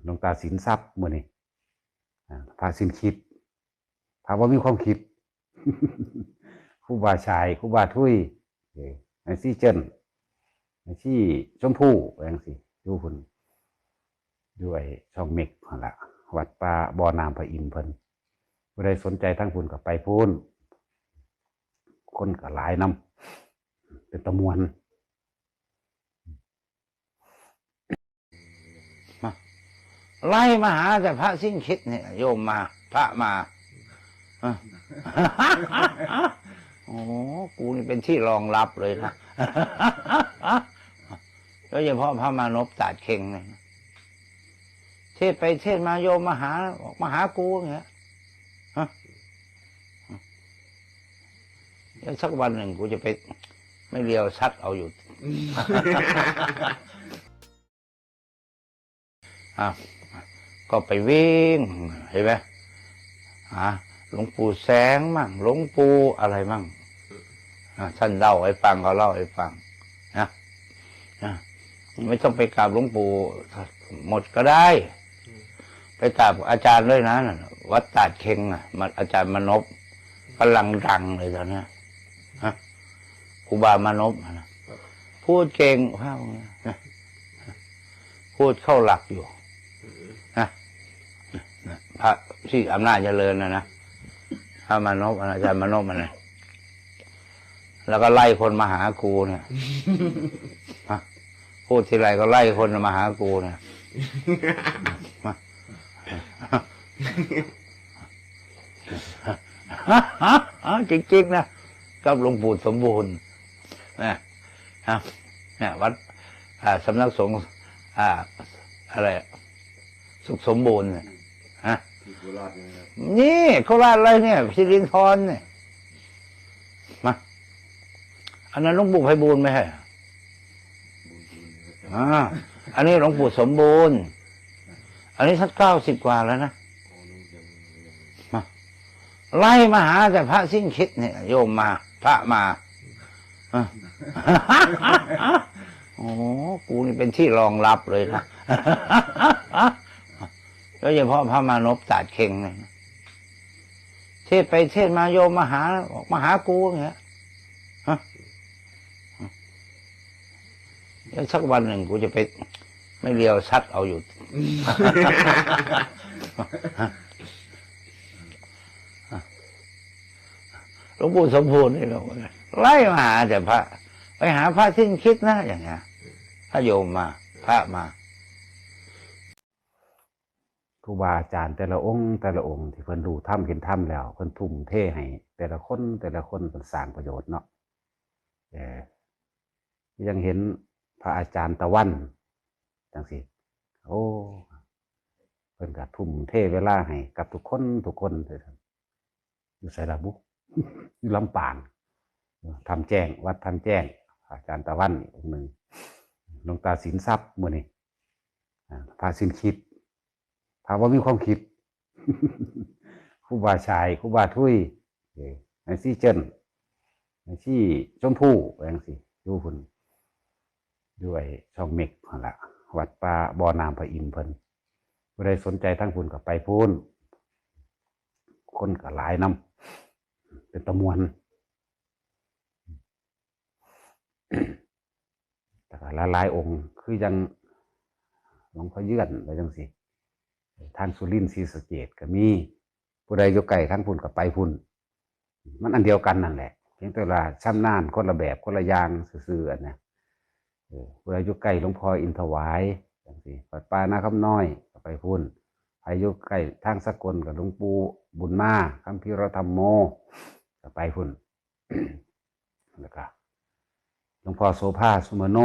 ຫຼວງຕາສິນຊັບ ມື້ນີ້ ອາ ພະສິນຄິດ ພະບໍ່ມີຄວາມຄິດ ຄູບາຊາຍ ຄູບາທຸຍ ເອີ ແມ່ຊີເຈີນ ແມ່ຊີຊົມພູ ວ່າຈັ່ງຊີ້ ຢູ່ພຸ້ນ ຢູ່ໄອ້ຊ່ອງເມັກຫັ້ນລະ ວັດປ່າບໍ່ນ້ຳພະອິນເພິ່ນ. ຜູ້ໃດສົນໃຈທາງພຸ້ນກໍໄປພຸ້ນ ຄົນກໍຫຼາຍນຳ ເປັນຕາມ່ວນ. ມາ ໄລ່ມາຫາແຕ່ພະສິນຄິດນີ້ ໂຍມມາ ພະມາ ຮະ ໂອ້ ກູນີ້ເປັນທີ່ລອງລັບເລີຍນະ ໂດຍສະເພາະພະມານົບຕາດເຄັງນີ້ ເທດໄປເທດມາ ໂຍມມາຫາ ມາຫາກູນີ້ ຮະ ແລ້ວສັກວັນໜຶ່ງກູຈະໄປ ໄມ້ລຽວສັກເອົາຢູ່ ອາ ກໍໄປວິ່ງ ເຫັນໄໝ ຫາຫຼວງປູ່ແສງມັ້ງ ຫຼວງປູ່ອະໄລມັ້ງ ອາ ທ່ານເລົ່າໃຫ້ຟັງ ເຂົາເລົ່າໃຫ້ຟັງນະ ອາ ໄມ່ຕ້ອງໄປກາບຫຼວງປູ່ໝົດກໍໄດ້ ໄປກາບອາຈານເລີຍນະ ວັດຕາດເຄັງນະ ອາຈານມານົບ ກຳລັງດັງເລີຍຕອນນີ້ ຮະ ຄູບາມານົບຫັ້ນນະ ຜູ້ເກັ່ງ ພະ ຜູ້ເຂົ້າຫຼັກຢູ່ ຮະ ພະທີ່ອຳນາດຈະເລີນນະ ນະ ພະມານົບ ອາຈານມານົບຫັ້ນນະ ແລ້ວກໍໄລ່ຄົນມາຫາກູນີ້ ຮະ ຜູ້ທີ່ໄລ່ກໍໄລ່ຄົນມາຫາກູນີ້ ມາ ຮະ ຮະ ຮະ ຈິງໆ ນະ ກັບຫຼວງປູ່ສົມບູນນະ ຮະ ນະ ວັດ ອ່າ ສຳນັກສົງ ອ່າ ອະໄລ ສຸກສົມບູນນະ ຮະ ທີ່ໂຄລາດນີ້ນະ ນີ້ໂຄລາດເລີຍນີ້ ສິລິນທອນນີ້ ມາ ອັນນັ້ນຫຼວງປູ່ໄພບູນໄໝ ອ່າ ອັນນີ້ຫຼວງປູ່ສົມບູນ ອັນນີ້ສັກເກົ້າສິບກວ່າແລ້ວນະ ມາ ໄລ່ມາຫາແຕ່ພະສິນຄິດນີ້ ໂຍມມາ ພະມາ ຮະ ໂອ້ ກູນີ້ເປັນທີ່ລອງລັບເລີຍນະ ໂດຍສະເພາະພະມານົບຕາດເຄັງນີ້ ເທດໄປເທດມາ ໂຍມມາຫາ ມາຫາກູນີ້ ຮະ ແລ້ວສັກວັນໜຶ່ງກູຈະໄປ ໄມ້ລຽວສັກເອົາຢູ່ ຫຼວງປູ່ສົມພູນນີ້ ໄລ່ມາຫາແຕ່ພະ ໄປຫາພະສິນຄິດນະ ຢ່າງເນີ້ຍ ພະໂຍມມາ ພະມາ ຄູບາອາຈານແຕ່ລະອົງ ແຕ່ລະອົງທີ່ເພິ່ນຮູ້ທຳເຫັນທຳແລ້ວ ເພິ່ນທຸ່ມເທໃຫ້ແຕ່ລະຄົນ ແຕ່ລະຄົນເພິ່ນສ້າງປະໂຫຍດເນາະ ເອີ ຍັງເຫັນພະອາຈານຕາວັນຈັ່ງຊີ້ ໂອ້ ເພິ່ນກໍທຸ່ມເທເວລາໃຫ້ກັບທຸກຄົນ ທຸກຄົນ ຢູ່ໃສລະບຸ ຢູ່ລຳປາງ ຖ້ຳແຈ້ງ ວັດຖ້ຳແຈ້ງ ອາຈານຕາວັນອີກອົງໜຶ່ງ ຫຼວງຕາສິນຊັບ ມື້ນີ້ ອາ ພະສິນຄິດ ພະບໍ່ມີຄວາມຄິດ ຄູບາຊາຍ ຄູບາທຸຍ ເອີ ແມ່ຊີເຈີນ ແມ່ຊີຊົມພູ ວ່າຈັ່ງຊີ້ ຢູ່ພຸ້ນ ຢູ່ໄອ້ຊ່ອງເມັກຫັ້ນລະ ວັດປ່າບໍ່ນ້ຳພະອິນເພິ່ນ ຜູ້ໃດສົນໃຈທາງພຸ້ນກໍໄປພຸ້ນ ຄົນກໍຫຼາຍນຳ ເປັນຕາມ່ວນ ແລ້ວກໍຫຼາຍໆອົງ ຄືຈັ່ງຫຼວງພໍ່ເຍືອນ ວ່າຈັ່ງຊີ້ ທາງສຸລິນ ສີສະເກດກໍມີ ຜູ້ໃດຢູ່ໃກ້ທາງພຸ້ນກໍໄປພຸ້ນ ມັນອັນດຽວກັນນັ້ນແຫຼະ ພຽງແຕ່ວ່າຊຳນານຄົນລະແບບຄົນລະຢ່າງຊື່ໆ ອັນເນີ້ຍ ເອີ ຜູ້ໃດຢູ່ໃກ້ຫຼວງພໍ່ອິນຖວາຍຈັ່ງຊີ້ ວັດປ່ານາຄຳນ້ອຍກໍໄປພຸ້ນ ໃຜຢູ່ໃກ້ທາງສະກົນກໍຫຼວງປູ່ບຸນມາ ຄຳພີລະທຳໂມ ກໍໄປພຸ້ນ ແລ້ວກໍຫຼວງພໍ່ໂສພາ ສຸມະໂນ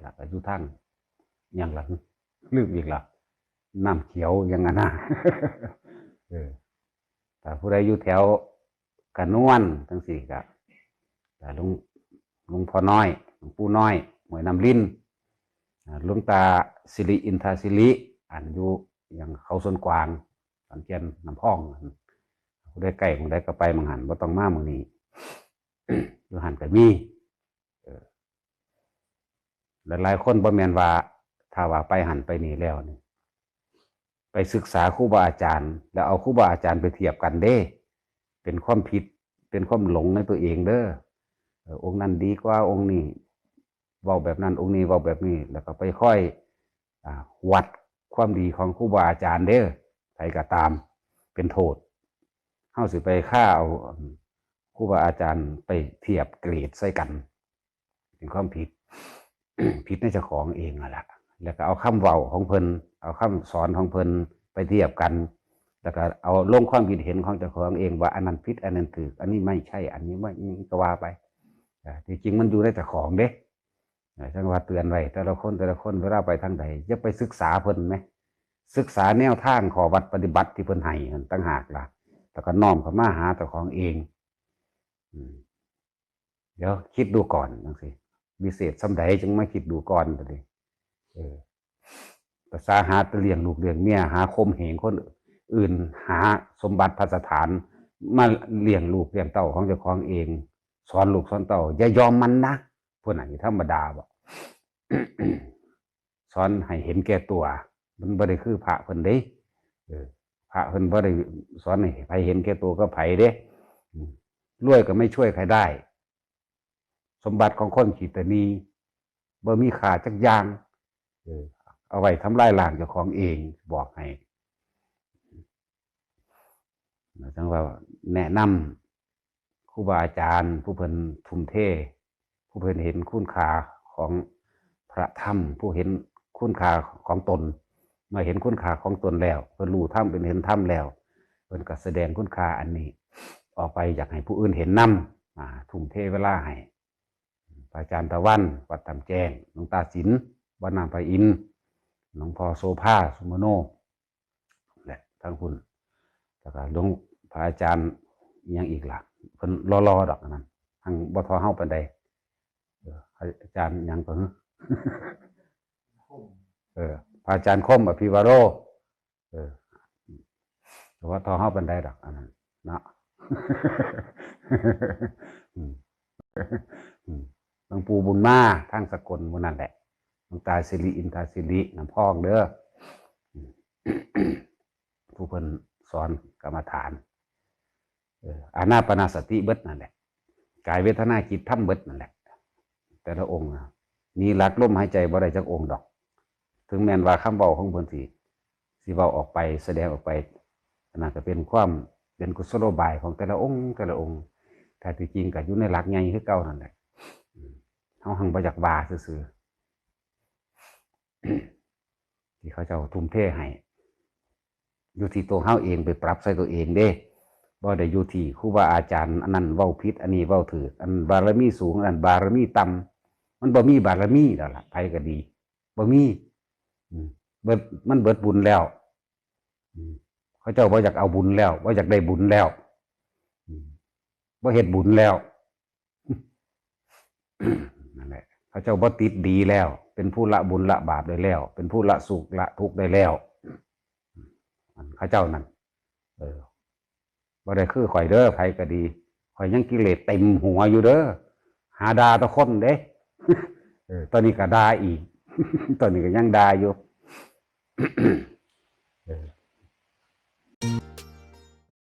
ແລ້ວກໍຢູ່ທາງຫຍັງລະ ລືມອີກລະ ນ້ຳຂຽວຫຍັງຫັ້ນນະ ເອີ ຖ້າຜູ້ໃດຢູ່ແຖວກະນວນຈັ່ງຊີ້ກະ ຫຼວງ ຫຼວງພໍ່ນ້ອຍ ຫຼວງປູ່ນ້ອຍ ຫ້ວຍນ້ຳລິນ ອາ ຫຼວງຕາສິລິ ອິນທະສິລິ ອັນຢູ່ຫຍັງເຂົາສວນກວາງ ສອນແກ່ນ ນ້ຳພອງ ຜູ້ໃດໃກ້ໝ່ອງໃດກໍໄປໝ່ອງຫັ້ນ ບໍ່ຕ້ອງມາໝ່ອງນີ້ ຢູ່ຫັ້ນກໍມີ ເອີ ຫຼາຍໆຄົນບໍ່ແມ່ນວ່າ ຖ້າວ່າໄປຫັ້ນໄປນີ້ແລ້ວນີ້ ໄປສຶກສາຄູບາອາຈານ ແລ້ວເອົາຄູບາອາຈານໄປທຽບກັນເດ້ ເປັນຄວາມຜິດ ເປັນຄວາມຫຼົງໃນຕົວເອງເດີ. ເອີ ອົງນັ້ນດີກວ່າອົງນີ້ ເວົ້າແບບນັ້ນ ອົງນີ້ເວົ້າແບບນີ້ ແລ້ວກໍໄປຄອຍ ອາ ວັດຄວາມດີຂອງຄູບາອາຈານເດີ. ໃຜກໍຕາມເປັນໂທດ. ເຮົາຊິໄປຄາເອົາ ອາ ຄູບາອາຈານໄປທຽບເກຣດໃສ່ກັນ ເປັນຄວາມຜິດ ຜິດໃນເຈົ້າຂອງເອງຫັ້ນລະ. ແລ້ວກໍເອົາຄຳເວົ້າຂອງເພິ່ນ ເອົາຄຳສອນຂອງເພິ່ນໄປທຽບກັນ ແລ້ວກໍເອົາລົງຄວາມຄິດເຫັນຂອງເຈົ້າຂອງເອງວ່າ ອັນນັ້ນຜິດ ອັນນັ້ນຖືກ ອັນນີ້ໄມ່ໃຊ່ ອັນນີ້ໄມ່ ນີ້ກໍວ່າໄປ. ອາ ທີ່ຈິງມັນຢູ່ໃນເຈົ້າຂອງເດ້. ອາ ຈັ່ງວ່າເຕືອນໄວ້ ແຕ່ລະຄົນ ແຕ່ລະຄົນ ເວລາໄປທາງໃດ ຢ່າໄປສຶກສາເພິ່ນແມ ສຶກສາແນວທາງຂໍ້ວັດປະຕິບັດທີ່ເພິ່ນໃຫ້ຫັ້ນຕ່າງຫາກລະ ແລ້ວກໍນ້ອມເຂົ້າມາຫາເຈົ້າຂອງເອງ. ອືມ ດຽວຄິດດູກ່ອນຈັ່ງຊີ້ ວິເສດສ່ຳໃດຈຶ່ງມາຄິດດູກ່ອນບາດນີ້. ເອີ ປະສາຫາແຕ່ລ້ຽງລູກລ້ຽງເມຍ ຫາຂົ່ມເຫງຄົນອື່ນ ຫາສົມບັດພັດສະຖານມາລ້ຽງລູກລ້ຽງເຕົ້າຂອງເຈົ້າຂອງເອງ ສອນລູກສອນເຕົ້າ ຢ່າຍອມມັນນະ. ພວກນັ້ນນີ້ທຳມະດາບໍ? ສອນໃຫ້ເຫັນແກ່ຕົວ ມັນບໍ່ໄດ້ຄືພະເພິ່ນເດ້. ເອີ ພະເພິ່ນບໍ່ໄດ້ສອນໃຫ້ໃຜເຫັນແກ່ຕົວກັບໃຜເດ້. ອືມ ລວຍກໍໄມ່ຊ່ວຍໃຄໄດ້ ສົມບັດຂອງຄົນຂີ້ຕະໜີ່ ບໍ່ມີຄ່າຈັກຢ່າງ. ເອີ ເອົາໄວ້ທຳລາຍລ້າງເຈົ້າຂອງເອງ ບອກໃຫ້. ຈັ່ງວ່າແນະນຳຄູບາອາຈານຜູ້ເພິ່ນທຸ່ມເທ ຜູ້ເພິ່ນເຫັນຄຸນຄ່າຂອງພະທຳ ຜູ້ເຫັນຄຸນຄ່າຂອງຕົນ. ເມື່ອເຫັນຄຸນຄ່າຂອງຕົນແລ້ວ ເພິ່ນຮູ້ທຳ ເພິ່ນເຫັນທຳແລ້ວ ເພິ່ນກໍສະແດງຄຸນຄ່າອັນນີ້ອອກໄປ ຢາກໃຫ້ຜູ້ອື່ນເຫັນນຳ. ອາ ທຸ່ມເທເວລາໃຫ້ ພະອາຈານຕາວັນ ວັດຕາມແຈ້ງ, ຫຼວງຕາສິນ ວັດນ້ຳພະອິນ, ຫຼວງພໍ່ໂສພາ ສຸມະໂນ ແລະ ທາງພຸ້ນ ແລ້ວກໍຫຼວງ ພະອາຈານອີ່ຫຍັງອີກລະ ເພິ່ນຫຼໍ່ໆດອກ ອັນນັ້ນ ທັງບໍ່ທໍ່ເຮົາປານໃດ. ເອີ ພະອາຈານຫຍັງກໍ ເອີ ພະອາຈານຄົມ ອະພິວາໂຣ ເອີ ແຕ່ວ່າທໍ່ເຮົາປານໃດດອກ ອັນນັ້ນເນາະ. ອືມ ອືມ ຫຼວງປູ່ບຸນມາ ທາງສະກົນໝູ່ນັ້ນແຫຼະ, ຫຼວງຕາສິລິ ອິນທາສິລິ ນ້ຳພອງເດີ ອືມ ຜູ້ເພິ່ນສອນກຳມະຖານ. ເອີ ອານາປານະສະຕິເບິດນັ້ນແຫຼະ, ກາຍເວທະນາຈິດທຳເບິດນັ້ນແຫຼະ. ແຕ່ລະອົງນະ ໜີຫຼັກລົມຫາຍໃຈບໍ່ໄດ້ຈັກອົງດອກ. ເຖິງແມ່ນວ່າຄຳເວົ້າຂອງເພິ່ນຊິ ຊິເວົ້າອອກໄປ ສະແດງອອກໄປ ອັນນັ້ນກໍເປັນຄວາມ ເປັນກຸສະໂລບາຍຂອງແຕ່ລະອົງ ແຕ່ລະອົງ. ແຕ່ທີ່ຈິງກໍຢູ່ໃນຫຼັກໃຫຍ່ຄືເກົ່ານັ້ນແຫຼະ. ເຮົາຮັ່ງບໍ່ຢາກວ່າຊື່ໆ ທີ່ເຂົາເຈົ້າທຸ່ມເທໃຫ້ ຢູ່ທີ່ຕົວເຮົາເອງໄປປັບໃສ່ຕົວເອງເດ້, ບໍ່ໄດ້ຢູ່ທີ່ຄູບາອາຈານອັນນັ້ນເວົ້າຜິດ ອັນນີ້ເວົ້າຖືກ, ອັນບາລະມີສູງ ອັນບາລະມີຕ່ຳ. ມັນບໍ່ມີບາລະມີແລ້ວລະ ໃຜກໍດີ ບໍ່ມີ. ອືມ ເບິດ ມັນເບິດບຸນແລ້ວ. ອືມ ເຂົາເຈົ້າບໍ່ຢາກເອົາບຸນແລ້ວ ບໍ່ຢາກໄດ້ບຸນແລ້ວ. ອືມ ບໍ່ເຮັດບຸນແລ້ວ. ນັ້ນແຫຼະ ເຂົາເຈົ້າບໍ່ຕິດດີແລ້ວ, ເປັນຜູ້ລະບຸນລະບາບໄດ້ແລ້ວ, ເປັນຜູ້ລະສຸກລະທຸກໄດ້ແລ້ວ. ອັນເຂົາເຈົ້ານັ້ນ ເອີ ບໍ່ໄດ້ຄືຂ້ອຍເດີ, ໃຜກໍດີ, ຂ້ອຍຍັງກິເລດເຕັມຫົວຢູ່ເດີ, ຫາດ່າແຕ່ຄົນເດ້. ເອີ ຕອນນີ້ກໍດ່າອີກ, ຕອນນີ້ກໍຍັງດ່າຢູ່. ເອີ